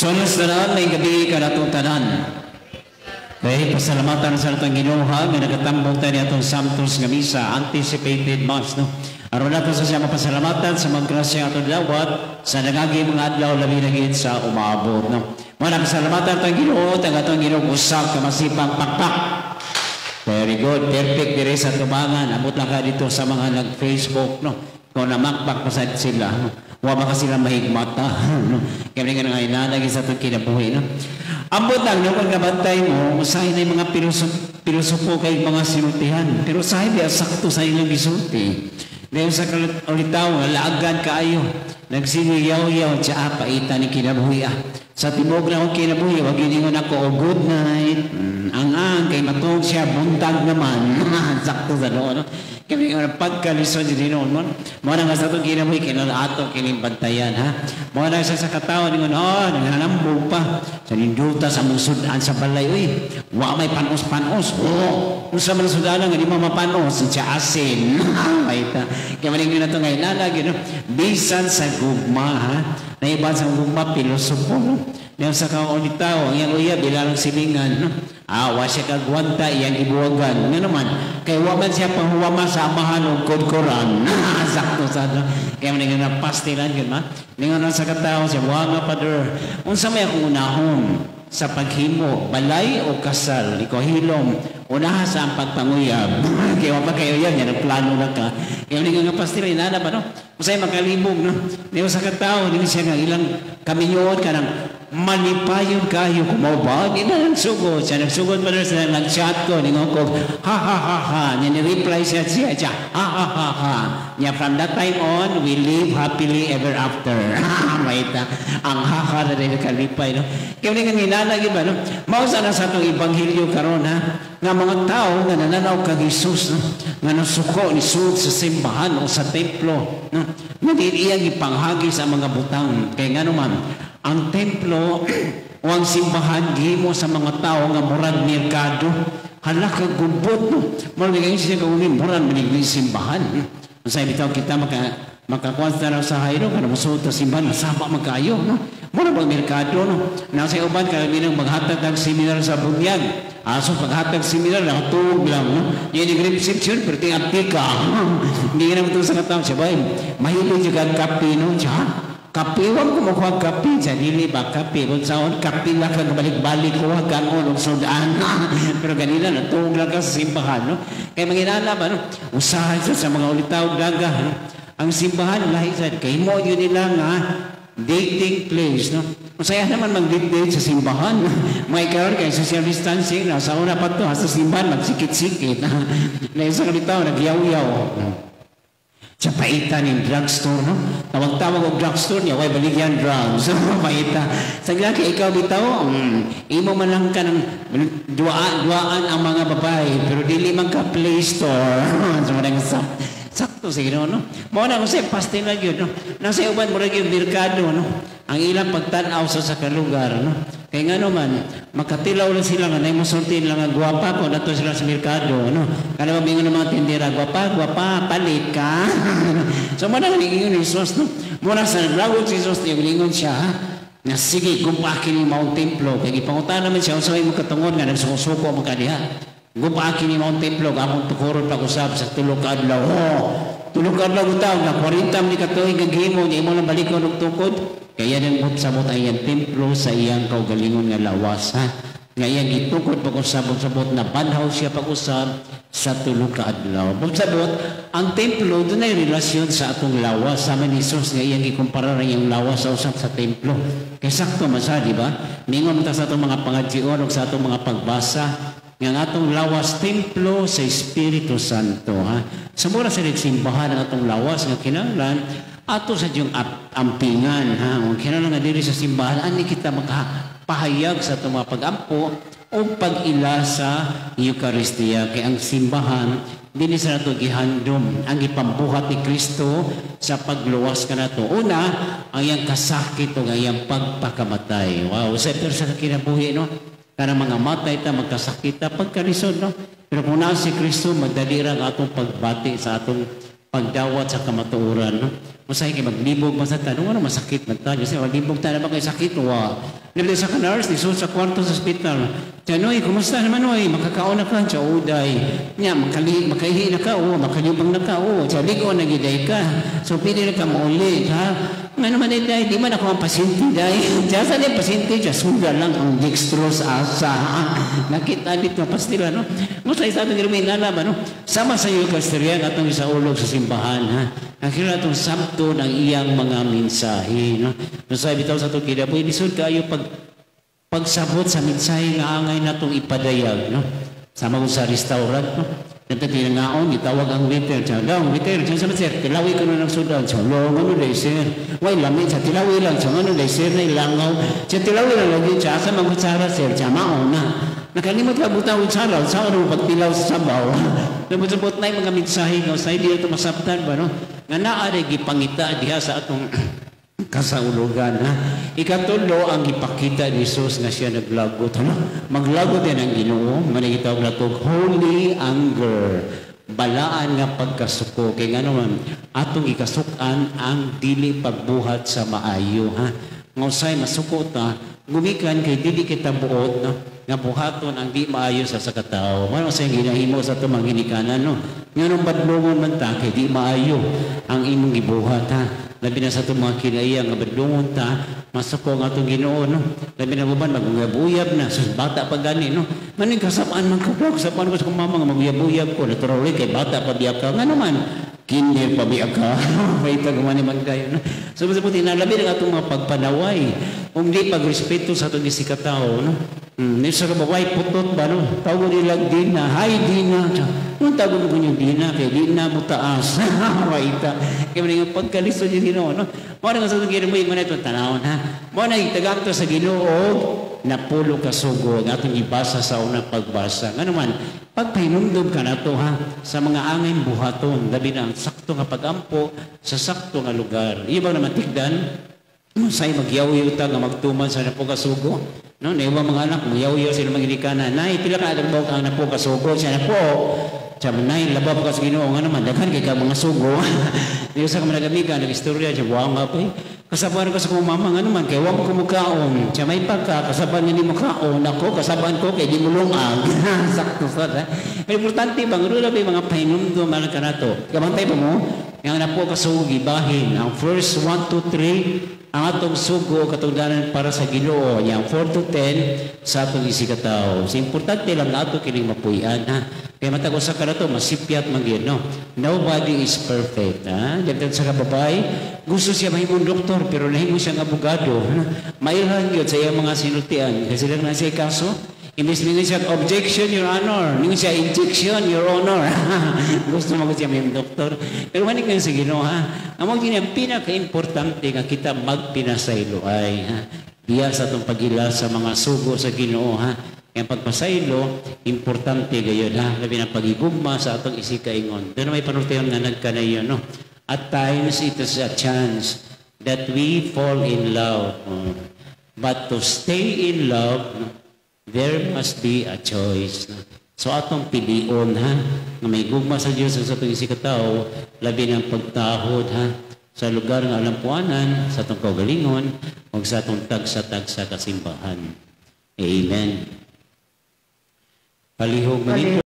So, tanan, maayong gabii kanatong tanan. Kay pasalamatan sa atong Ginoo nga nagatambong tayo atong Santos nga misa, anticipated Mass, no? Aron nato sa siya mapasalamatan sa mga grasya atong dawat sa nangagi mga adlaw, labi na gid sa umaabot, no? Mga pasalamatan atong Ginoo, tang atong Ginoo usa ka masipang pakpak. Very good, perfect dire sa tubangan. Abot lang ka dito sa mga nag-Facebook, no? Kung namakpak pa sad sila, no? Wa ba ka sila mahigmata, no? Kaya nga nga inanagi sa atong kinabuhi, no? Ambot lang, no, kung nabantay mo, usahay na yung mga pilosopo kay mga sinultihan. Pero usahay biya sakto sa ilang gisulti. Dahil sa ulitaw, laagan kaayo. Nagsige yaw-yaw, siya paita ni kinabuhi ah. Sa tibok na akong kinabuhi, wag yun ako, oh, good night. Ang kay matug siya, buntag naman. Sakto sa doon, no? Kaya nga pagkalisod din noon mo. Mo na nga sa atong kinabuhi, kinala ato kining bantayan, ha. Mo na sa katawo ningon, oh, nanganambog pa. Sa ninduta sa mong sudan sa balay, uy. Wa may panos-panos. Oh, unsa man sudan nga di mo mapanos, siya asin. Paita. Kaya maning na to ngayon, nalagi, no? Bisan sa gugma, ha. Naiban sa gugma, pilosopo, no? Yang sa kaunitaw, ang iyang uya, bilarang silingan, no? Ah, wa siya kagwanta, iyang ibuwagan. Nga naman, kay wa man siya panghuwama sa amahan o kudkuran. Sakto sa no? Kaya man nga pastilan, yun ma. Ningon sa katao, siya, wa nga, Father. Unsa may akong unahon sa paghimo, balay o kasal, ikaw hilom, unaha sa ang pagpanguyab. Kaya wa pa kayo yan, yan, nagplano na ka. Kaya man nga pastilan, inana ba, no? Usay makalibog, no? Ningon sa katao, ningon siya nga ilang kaminyoon ka ng malipayon kayo kumaba. Di na nagsugod. Siya nagsugod pa rin siya, nag-chat ko. Ningon ko, "Ha ha ha ha." Niya ni-reply siya siya, siya, "Ha ha ha ha." Niya from that time on, we live happily ever after. Maita. Ang ha ha na rin kalipay, no? Kaya nga nginalagi ba, no? Mausa na sa atong ebanghelyo karon, ha? Nga mga tao nga nananaw kag Jesus, no? Nga nasuko ni sud sa simbahan o sa templo, no? Nga di iyang ipanghagi sa mga butang. Kaya nga naman, ang templo o ang simbahan gihimo sa mga tao nga murag merkado. Hala ka gubot, no. Murag ngayon siya kung murag manigli simbahan. Sa bitaw kita makakuan sa sa hayro kana mosulod sa simbahan masama man kaayo, no. Mura bang merkado, no. Nasa uban karamihan maghatag ng seminar sa bunyag. Aso paghatag seminar nakatuog lang, no. Yan yung reception pero ting aptika. Hindi na mo sa katao siya ba. Mahilig jud kag kape, no. Siya kape, wag ko makuha kape. Sa dili ba kape? Kung saan, kape lang ka balik-balik ko, kanon, og sudan. Pero ganila, natuog lang ka sa simbahan, no? Kaya manginala ba, no? Usahay sa mga ulitaw daga, no? Ang simbahan, lahi sa, kay mo yun nila nga, dating place, no? Masaya naman mag-date sa simbahan. May karon kay social distancing, nasa una pa to, sa simbahan, magsikit-sikit. Na isang ulitaw, nagyaw-yaw. Sa paita ni drugstore, no? Tawag-tawag og drugstore niya, way baligyan drugs. Paita. Sa kay ikaw bitaw, imo man lang ka ng duaan ang mga babae, pero dili man ka Play Store. So, manang sakto sa Ginoo, no? Mao na kung sa pastil na yun, no? Nasa uban mo yung merkado, no? Ang ilang pagtan-aw sa kalugar, no? Kaya nga naman, makatilaw lang sila nga, naimusultin lang nga, gwapa ko, nato sila sa merkado, no? Kaya naman, bingon ng mga tindera, "Gwapa, gwapa, palit ka." So, muna nga ningon ni Jesus, no? Muna sa naglawod si Jesus, ningon siya, ha? Nga sige, gumpaki ni maong templo. Kaya ipangutan naman siya, unsa may katungod nga, nagsuko-suko ang kadiha. Gumpaki ni maong templo, akong tukuron pag-usab sa 3 ka adlaw. Oh, 3 ka adlaw utaw, nga 40 ni katuig nga gihimo, niya imo lang balikon og tukod. Kaya nang sabot ang iyang templo sa iyang kaugalingon nga lawas, ha? Nga iyang gitukod pag-usab, sabot na banhaw siya pag-usab sa 3 ka adlaw. Sabot, ang templo doon ay relasyon sa atong lawas. Sama ni Jesus nga iyang gikumpara ang iyang lawas sa usap sa templo. Kaya sakto man sa, di ba? Mingon ta sa atong mga pangadjion o sa atong mga pagbasa nga ang atong lawas templo sa Espiritu Santo, ha. Sa mura sa simbahan ang atong lawas nga kinahanglan ato sa diyong ampingan, ha. Kung kinahanglan nga diri sa simbahan ani kita makapahayag sa atong mga pag-ampo o pag-ila sa Eucharistia, kay ang simbahan dinhi sa nato gihandom ang gipambuhat ni Kristo sa pagluwas kanato. Una, ang iyang kasakit o ang iyang pagpakamatay. Wow, sa pero sa kinabuhi, no? Kanang mga matay ta, magkasakit ta, pagkalisod, no? Pero kung naa si Kristo, magdali ra ang atong pagbati sa atong Pagdawat sa kamatuoran, no? Masahe kay maglibog man sa tanong, ano masakit man tayo? Kasi maglibog tayo na ba kay sakit? Wa. Nabili sa nurse, ni sa kwarto sa ospital. Tiyan, oy, kumusta naman, oy? Makakaon na ka, siya, uday. Nya, makaihi na ka, o, makalibang na ka, o. Siya, ligo na giday ka. So, pili na ka mauli, ha? Nga naman, eh, day, di man ako ang pasyente, day. Siya, saan yung pasyente? Siya, suga lang ang dextrose asa. Nakita dito, pastila, no? Musta isa itong girmi, nalaman, no? Sama sa Eucharistia, atong isaulog sa simbahan, ha? Ang kira itong sabto ng iyang mga mensahe, no? Sabi bitaw sa itong kinabuhi, lisod kayo pagsabot sa mensahe nga angay natong ipadayag, no? Sama ko sa restaurant, no? Nagtatinangaon, itawag ang waiter. Siya, daw, waiter, siya sabi, sir, tilawi ko na ng sudan. Siya, long, ano day, sir? Way, lamit, siya, tilawi lang. Siya, ano day, sir, na ilangaw. Siya, tilawi lang lagi. Siya, asa mag-utsara, sir? Siya, mauna. Nakalimot ka butang utsara, sa ano pagtilaw sa sabaw. Nabot-sabot na yung mga mensahe nga, sa hindi ito masabtan ba, no? Nga naa gipangita diha sa atong kasaulugan, ha? Ikatulo, ang ipakita ni Jesus nga siya naglagot. Ano? Maglagot yan ang Ginoo. Manigitawag na ito, holy anger. Balaan nga pagkasuko. Kaya nga naman, atong ikasukan ang dili pagbuhat sa maayo, ha? Nga usay masuko ta, gumikan kay dili kita buot, no? Nga buhaton ang di maayo sa katao. Mano sa ginahimo sa atong mga ginikanan, no? Nganong badlongon man ta kay di maayo ang imong gibuhat, ha? Labi na sa atong mga kinaiya nga badlongon ta, masuko ang atong Ginoo, no? Labi na uban maguyab-uyab na sus bata pa gani, no? Maning kasapaan man ko, kasapaan ko sa akong mama nga maguyab-uyab ko, natural kay bata pa biya ka. Ngano man kinder pa biya ka. May man magdayon, no? So puti na labi na atong mga pagpanaway, ug di pagrespeto sa atong isikatao, no? Ni sa kabaway putot ba, no? Tawag nila Dina, hi Dina. Nung tawag mo niyo Dina, kay Dina mo taas. Waita. Kaya man yung pagkalisod yung Ginoo, no? Mao na sa Ginoo mo yung itong tanawon, ha? Mao na itagakto sa Ginoo napulo ka sugo ang atong ibasa sa unang pagbasa. Ngano man, pagpahinumdom ka na to, ha? Sa mga angay buhaton, labi na ang sakto nga pagampo sa sakto nga lugar. Iyo ba naman tigdan? Say magyaw-yaw ta nga magtuman sa napo ka sugo. No, naiwa mga anak, magyaw-yaw sila magilikanan. Nay, pila ka adagbaw ang napo ka sugo? Siya na po. Siya, nay, labaw pa ka sa Ginoo. Nga naman, daghan kay ka mga sugo. Niyo sa ka managamiga, nag-istorya, siya, buwang nga pa eh. Kasaban ko sa kong mama, nga naman, kay wag ko mukaon. Siya, may pagka, kasaban nga ni mukaon. Ako, kasaban ko, kay di mo lungag. Sakto sa, ha? Pero importante ba, nga ba yung mga pahinumdum, alam ka na to. Kabantay pa mo, nga napo ka sugo, gibahin. Ang first 1, 2, 3, ang atong sugo katungdanan para sa Ginoo, yang 4 to 10 sa atong isikatao. So importante lang ato kining mapuy-an, ha. Kaya matag usa ka nato masipyat man gyud, no. Nobody is perfect, ha. Daghan sa kababay, gusto siya mahimong doktor pero nahimo siyang abogado. Mailhan gyud sa iyang mga sinultian kasi lang na siya kaso. Imbes ningon siya objection your honor, ningon siya injection your honor. Gusto mo siya mahimong doktor. Pero manik nga sa Ginoo, ha. Ang mga ang pinaka-importante nga kita magpinasaylo ay, ha, diya sa atong pagila sa mga sugo sa Ginoo, ha. Kaya pagpasaylo, importante gayon, ha. Labi na pagigugma sa atong isikaingon. Doon may panultiyon nga nagkanayon, no. At times it is a chance that we fall in love. But to stay in love, there must be a choice. So atong pilion, ha, nga may gugma sa Dios sa atong isikatao, labi ng pagtahod, ha, sa lugar nga alampuanan, sa atong kaugalingon, ug sa atong tagsa-tagsa kasimbahan. Amen. Palihog manito.